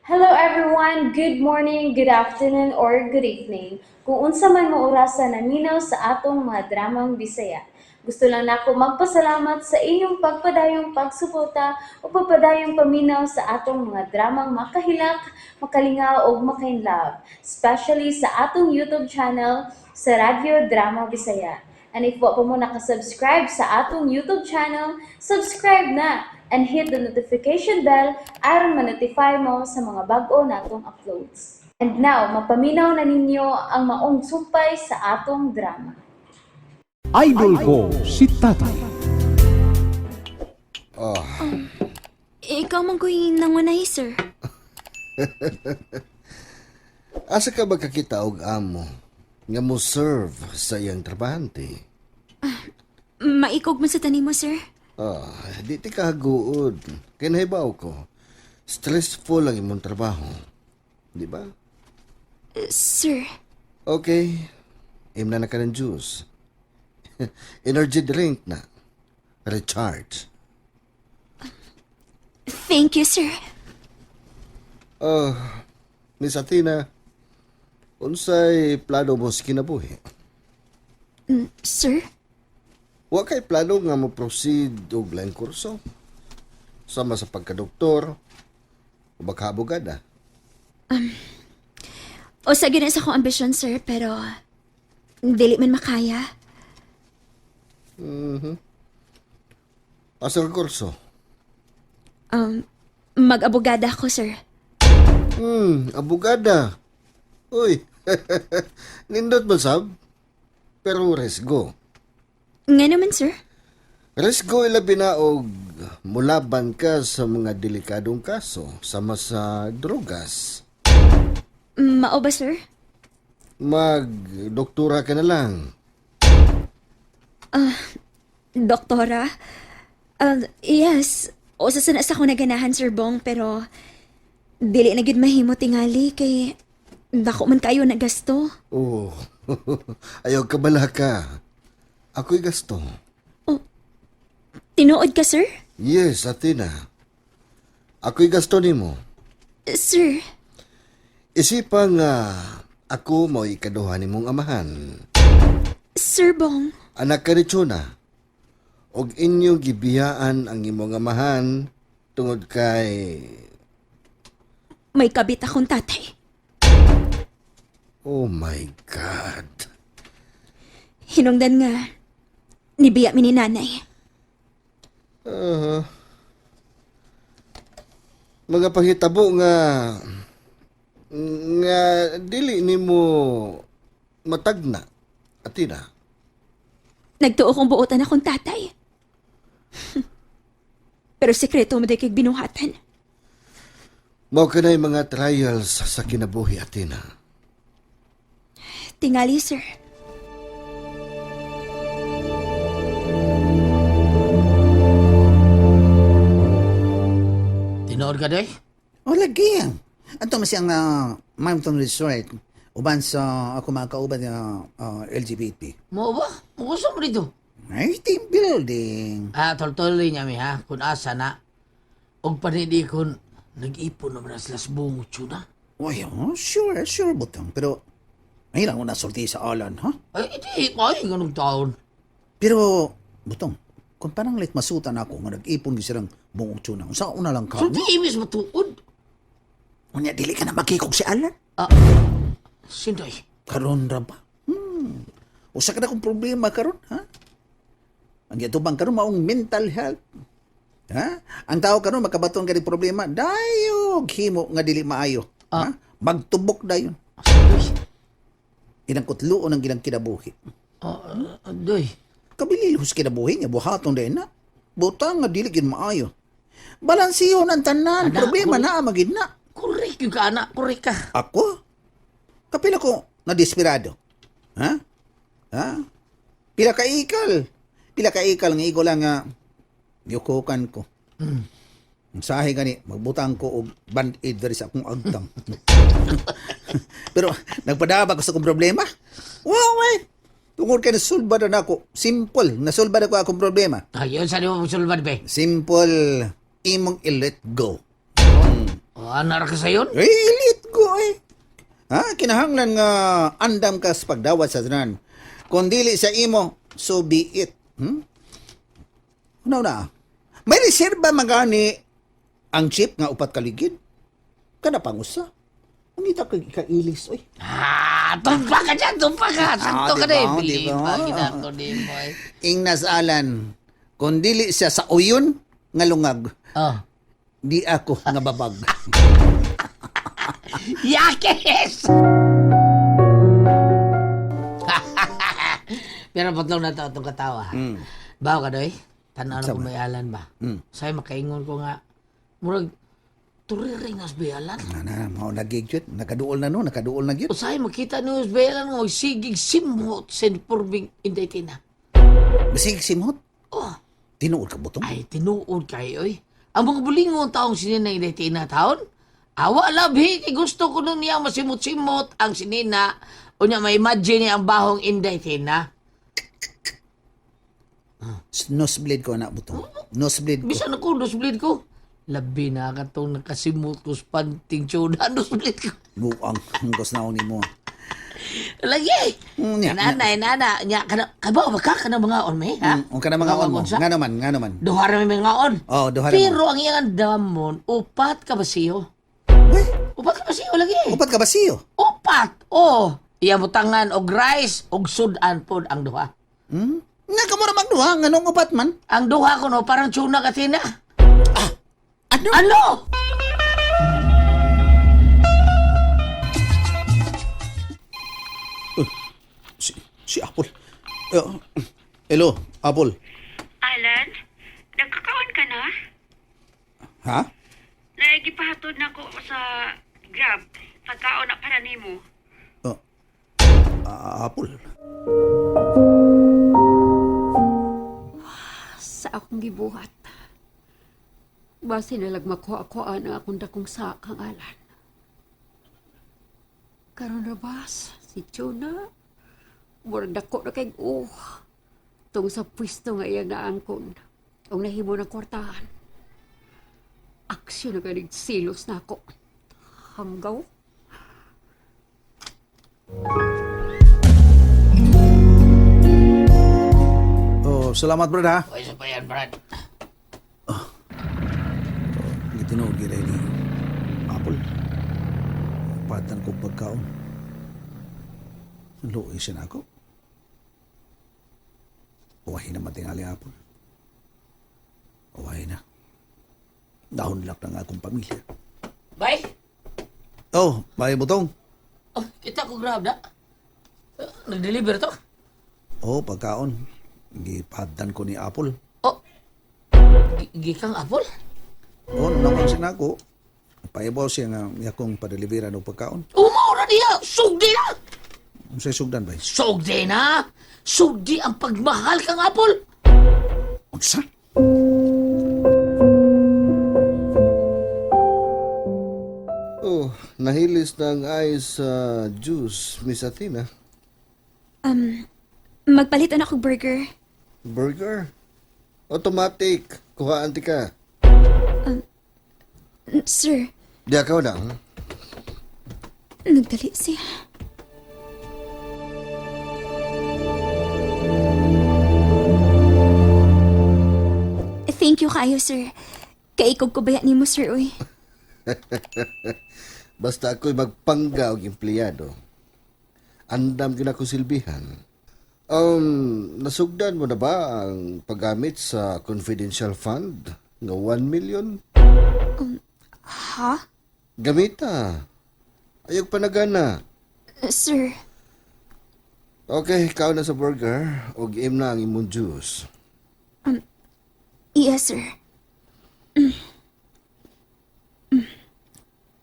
Hello everyone! Good morning, good afternoon, or good evening. Kung unsa man mo orasa naminaw sa atong mga dramang Bisaya. Gusto lang nako magpasalamat sa inyong pagpadayong pagsuporta o pagpadayong paminaw sa atong mga dramang makahilak, makalingaw ug makainlove, especially sa atong YouTube channel sa Radyo Drama Bisaya. And if wa pa mo nakasubscribe sa atong YouTube channel, subscribe na and hit the notification bell aron ma-notify mo sa mga bag-o natong uploads. And now, mapaminaw na ninyo ang maong sumpay sa atong drama. Idol ko si Tatay. Ikaw man ko'y nangunay, sir. Asa ka ba kakita og amo nga mo serve sa iyang trabahante? Maikog man sa tanim mo, sir. Ah, di ti kahaguod. Kay nahibaw ko, stressful ang imong trabaho. Di ba? Sir, Okay, imna na ka ng juice. Energy drink na. Recharge. Thank you, sir. Oh, Miss Athena, unsay plano mo sa kinabuhi? Sir? Wa kay plano nga mo proceed og laing kurso? Sama sa pagkadoktor o baka abogada. O sa gina sa akong ambisyon, sir, pero dili man makaya. Asa ka kurso? Mag-abogada ako, sir. Abogada. Uy, nindot ba sab? Pero resgo. Nga naman, sir. Resgo ilabi na og mulaban ka sa mga delikadong kaso sama sa drogas. Mao ba, sir? Magdoktora ka na lang. Doktora? Yes. O sa sana sa akong naganahan, Sir Bong, pero dili na gid mahimo tingali kay dako man kayo nagasto. Oh, ayaw ka bala ka. Ako'y gasto. Tinuod ka, sir? Yes, Athena. Ako'y gasto nimo. Sir, Isipa nga ako mo'y ikaduha nimong amahan. Sir Bong. Anak ka ni Chona, og inyong gibiyaan ang imong amahan tungod kay... May kabit akong tatay. Oh my God. Hinungdan nga, nibiya mi ni nanay. Mga panghitabo nga nga dili nimo matagna, Athena. Nagtuo kong buotan akong tatay. Pero sekreto mo kay binuhatan. Mao kanay mga trials sa kinabuhi, Athena. Tingali, sir. Tinuod ka, day? O lagi. Ato mas siyang Mountain Resort uban sa ako mga kauban nga LGBT. Mo ba? Gusto mo dito? Ay, team building. Ah, toltoloy niya mi ha, kung asa na. Og panidi kun nag-ipon naman na sila sa buong tsuna. Uy, oh, sure, sure butang. Pero, ay lang ko nasulti sa Alan, ha? Ay, di, ay, ganong taon. Pero, butong, kung parang lit masutan ako nga nag-ipon gyud silang buong tuna, unsa una lang ka? So, di imis matuod. Unya, dili ka na makikog si Alan. Ah, sinday. Karon ra ba? Usa ka na kong problema karon, ha? Ang gitubang karon maong mental health. Ha? Ang tao karon makabaton ka ng problema, dayog himo nga dili maayo. Ha? Magtubok dayon. Sinday. Ilang kutluon ang ilang kinabuhi. Ah, ah, day. Kabilihos kinabuhi nga buhaton dayon na. Butang nga dili gid maayo. Balansiyon ang tanan, Ana, problema na magid na. Korek yung ka, anak. Korek ka. Ako? Kapila ko na desperado. Ha? Ha? Pila ka ikal. Pila ka ikal nga igo lang nga yukukan ko. Ang sahi gani, magbutang ko og band-aid diri sa akong agtang. Pero nagpadabag ko sa akong problema. Wow, eh. Tungod kay nasulba na nako. Simple, nasulba na ko akong problema. Ayun, sa di mo magsulbad, be. Simple, imong i-let go. Oh, ana ra ka sayon? Eh, elite ko eh. Ha? Kinahanglan nga andam ka sa pagdawat sa tanan. Kung dili sa imo, so be it. Ano na? May reserba magani ang chip nga upat kaligid. Kada pangusa. Ang ita kay kailis oy. Ah, tumpa ka dyan, tumpa ka. Sakto Ah, ka na eh. diba, Bili diba? pa, ginako ni mo eh. Ingnas Alan, kung dili siya sa uyon nga lungag, Oh. di ako nga babag. Yakis! Pero patlong na to itong katawa. Bawo ka doy? Tanaw na kung may alan ba? Say makaingon ko nga, murag, turiring nas bayalan. Na na, mao na gig jud. Nakaduol na no, nakaduol na gyud. Usay makita niyo sa bayalan nga magsigig simhot sa informing Inday Tina. Basig simhot. Oh, Tinuod ka butong. ay tinuod kayo oy. Ang mga bulingon taong sinina Inday Tina taon, awa labhi kay gusto ko nun niya masimot-simot ang sinina unya ma-imagine niya ang bahong Inday Tina. Nosebleed ko na butong. Nosebleed ko. Bisan ako, nosebleed ko. Labi na katong nakasimot ko sa panting tuna, nosebleed ko. Buang hungkos na ako nimo. Lagi! Nya, Nana, nana, nya, kana, kabaw ba ka, kana mga on, may, ha? Ang kana mga on mo. Unsa? Nga naman, nga naman. Duha ra may mga on. Oh, duha ra mo. Pero ang iyang damon, upat ka basiyo. Uy, Upat ka basiyo lagi. upat ka basiyo. Upat! Oh, iya butangan og rice og sudan pod ang duha. Nga ka mo ra magduha, nganong upat man? Ang duha ko no parang tuna ka tina. Ano? Ano? Si Apple. Hello, Apple. Alan, nagkakaon ka na? Ha? Naigipahatod na ko sa Grab. Pagkaon na para nimo. Oh. Apple. Sa akong gibuhat. Base nalag makuha-kuha ang akong dakong sa kang Alan. Karon ra bas, si Chuna, murag dako na kay uh, tung sa pwesto nga iyang naangkon, ang nahimo ng kwartahan. Aksyon na ganig silos na ako. Hanggaw. Oh, salamat brad ha. Oy, sa pa yan, Brad. Gitinuod gid ni Apple. Patan ko pagkaon. Luoy siya na ako. Uwahin na matingali Apple. Uwahin na. Dahon lak na nga akong pamilya. Bye. Oh, bye butong. Oh, kita ko Grab na. Nag-deliver to. Oh, pagkaon. Gipaddan ko ni Apple. Oh. Gikang apple? Oh, naman siya na ako. Paibaw siya nga akong padeliveran og pagkaon. Umaw na niya! Sugdi na! Unsay sugdan ba? Sugdi na! Sugdi ang pagmahal kang apple! Unsa? Oh, nahilis na ang ice sa juice, Miss Athena. Magpalit na ako burger. Burger. Automatic. Kuhaan ti ka. Sir, Di akaw na. nagdali siya. Thank you kayo, sir. Kaikog ko baya nimo, sir, uy. Basta ako'y magpangga og empleyado. Andam gyud ako silbihan. Nasugdan mo na ba ang paggamit sa confidential fund nga 1 million? Ha? Gamita. Ayog panagana. Sir, Okay, ikaw na sa burger og im na ang imong juice. yes, sir.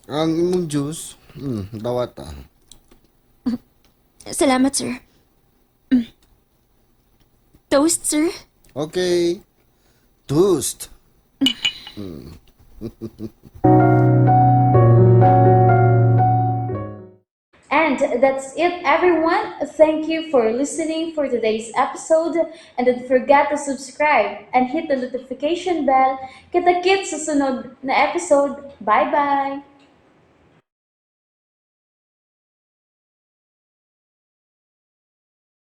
Ang imong juice, dawata. Salamat, sir. Toast, sir? Okay. Toast. And that's it, everyone. Thank you for listening for today's episode. And don't forget to subscribe and hit the notification bell. Kita-kits sa sunod na episode. Bye-bye!